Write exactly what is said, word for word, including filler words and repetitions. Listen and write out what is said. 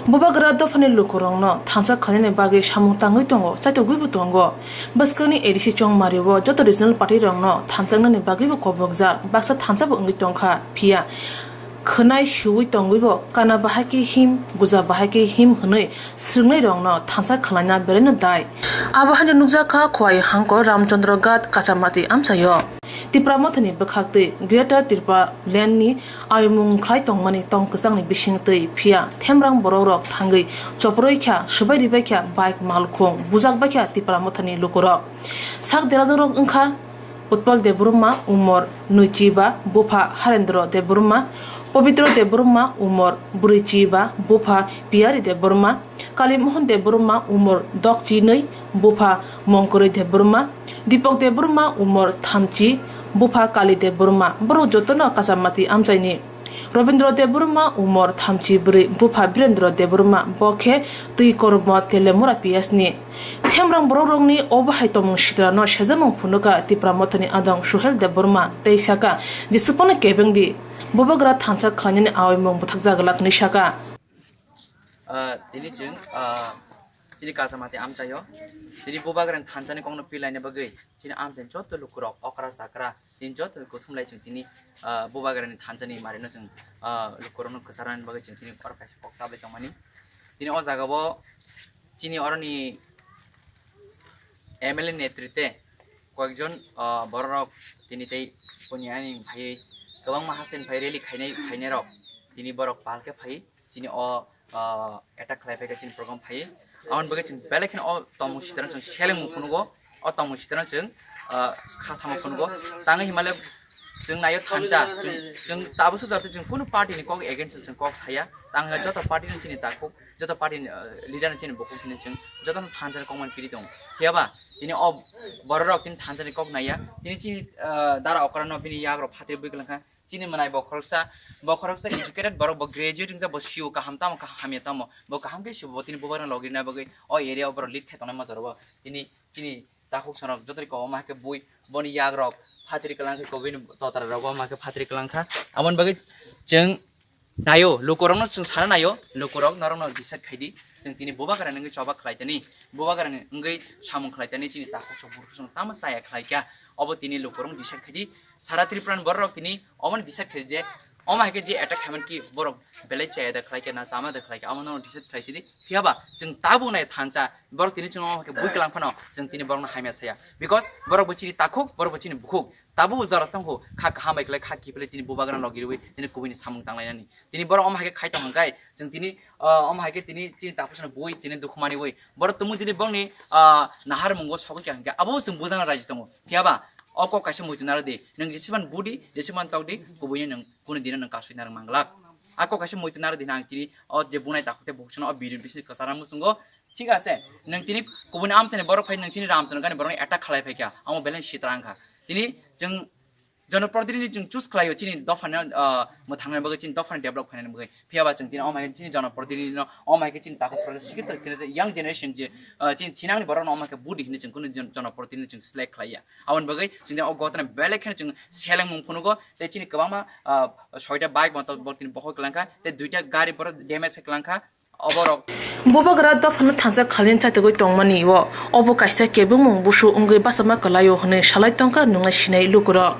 Bubagra dophani lukurokno thansa khlainani bagwi samung tangwi tongo, chaitogwibo tongo. Bwskangni A D C chongmario joto regional party rokno thansa wngnani bagwibo kobokjak, baksa thansabo wngwi tongkha, phiya khwnai siui tongwibo kana bahai khe him, guja bahai khe him hwnwi swrwngnairokno thansa khlaina belaino dai. Abo haino nukjakha Khowai Hangkor Ramchandra Ghat Kachamati amchaio. Tipra Mothani bwkhaktwi Greater Tipraland ni ayomung khlai tongmani tong kwchangni bisingtwi, phiya themrang borokrok thangwi choporoikha, swbai ribaikha bike malkhung, bujakbaikha Tipra Mothani lukurok. Sak derajakrok wngkha Utpal Debbarma, umor nwichi ba, bupha Harendra Debbarma, Pabitra Debbarma, umor brwichi ba, bupha Piyari Debbarma, Kali Mohan Debbarma, umor dokchi nwi, bupha Mongkorwi Debbarma, Dipak Debbarma, umor thamchi, bupha Kali Debbarma, borok jotono Kachamati amchaini. Robindra Debbarma, umor thamchi bwrwi, bupha Birendra Debbarma, bo khe twi Kormo Telemura P S ni. Themrang borokrokni obo hai tongmung sitrano sejamung phunukha Tipra Mothani adong Suhel Debbarma tei saka je swpano kebengdi, bubagra thansa khlainani aoimung bwthakjak glak hwnwi saka. Ah, tini chwng, ah, chini Kachamati amchaio. Tini bubagrani thansani kokno pilaina bagwi chini amchaini joto lukurok okra chakra tini joto kuthumlai chwng tini, ah, bubagrani thansani marino chwng, ah, lukurokno kwcharnani bagwi chwng tini oro kaisa kok chabai tongmani. Tini o jagao chini oroni M L A netrite koyekjon, ah, bororok tini tei koniani phaiwi kwbangma hasteni phai rally khainai, khainairok tini borok pal khe phai chini o, ah, attack khlai phaikha chini program phai. Aboni bagwi chwng belai kheno o tongmung sitrano chwng selengmung phunugo, o tongmung sitrano chwng, ah, kha samung phunugo. Tangwi himale chwng naio thansa, chwng, chwng tabuk sujak tei chwng kunu party ni kok against o chwng kok saya. Tangwi joto party ni chini takhuk, joto party ni, ah, leader ni chini bukhuk tini chwng jotono thansa ni kokmani piri tongo. Phiyaba tini o bororok tini thansa ni kok naiya. Tini chini, ah, dara okra no bini yagrok phatri bui kwlangkha. Chini mwnai bo khoroksa, bo khoroksa educated borok, bo graduate wngjak, bo sio kaham tamo, kaham hamya tamo, bo kaham khe sio, bo tini bubagrano logi rwna bagwi o area o borok lead khe tongnai ma jorao. Tini chini takhuk sonok joto ri ko omo hai khe bui boni yak rok phatri kwlang khe, kobini totra rok omo hai khe phatri kwlang kha. Aboni bagwi chwng naio, lukurokno chwng sana naio, lukurok norokno decide khai di, chwng tini bubagrani wngwi choba khlai tani, bubagrani wngwi samung khlai tani, chini takhuk sok bukhuk sok tamo chaya khlai kha, obo tini lukurokno decide khai di. Sara Tripura ni borok rok tini omo ni decide khai je, omo hai khe je attack khaimani ki borok belai chaya da khlai kha na chama da khlai kha, amo no decide khai sidi. Phiyaba chwng tabuk nai thansa borok tini chwng omo hai khe bui kwlang phano chwng tini borok no hamya saya, because borok bo chini takhuk, borok bo chini bukhuk, tabuk jora tongkho kha kaham bai khlai kha kiphilai tini bubagrano logi rwi tini kubui ni samung tanglainani. Tini borok omo hai khe khai tong hwnkhe chwng tini, ah, omo hai khe tini chini takhuk sano bui tini dukhu mani ui borok tumung chini borokni, ah, nahar mungo sogwi kha hwnkhe abo chwng bujana raji tongo. Phiyaba o kok kaisa muitu naro di, nwng jeseban budi, jeseban tok di, kubui nwng kunu dino nwng kasui narwk manglak. A kok kaisa muitu naro di, nang chini o je bunai takhuk tei bukhuk sano o video bising kwchara muchungo. Thik ase, nwng tini kubuni amchaini borok phai nwng chini Ramchandra gani borokni attack khlai phaikha, amo belai sitra wngkha. Tini chwng jonoprotinidhi chwng choose khlaio chini dophani, ah, mwthangnani bagwi, chini dophani develop khainani bagwi. Phiyaba chwng tini omo hai chini jonoprotinidhi no, omo hai chini takhuk project sikhe tongkhe young generation je, ah, chini thinangni borok no omo hai budi hinwi chwng kunu jon-, jonoprotinidhi chwng select khlaiya. Aboni bagwi chwng o gotana belai kheno chwng selengmung phunugo, tei chini kwbangma, ah, soita bike motor bo tini bohor kwlangkha, tei duita gari borok damage kwlangkha. Oborok. Bubagra dophano thansa khalin chaitogwi tongmani o, obo kaisa kebengmung busu wngwi bachama kwlaio hwnwi salai tongkha nungnai sinai lukurok.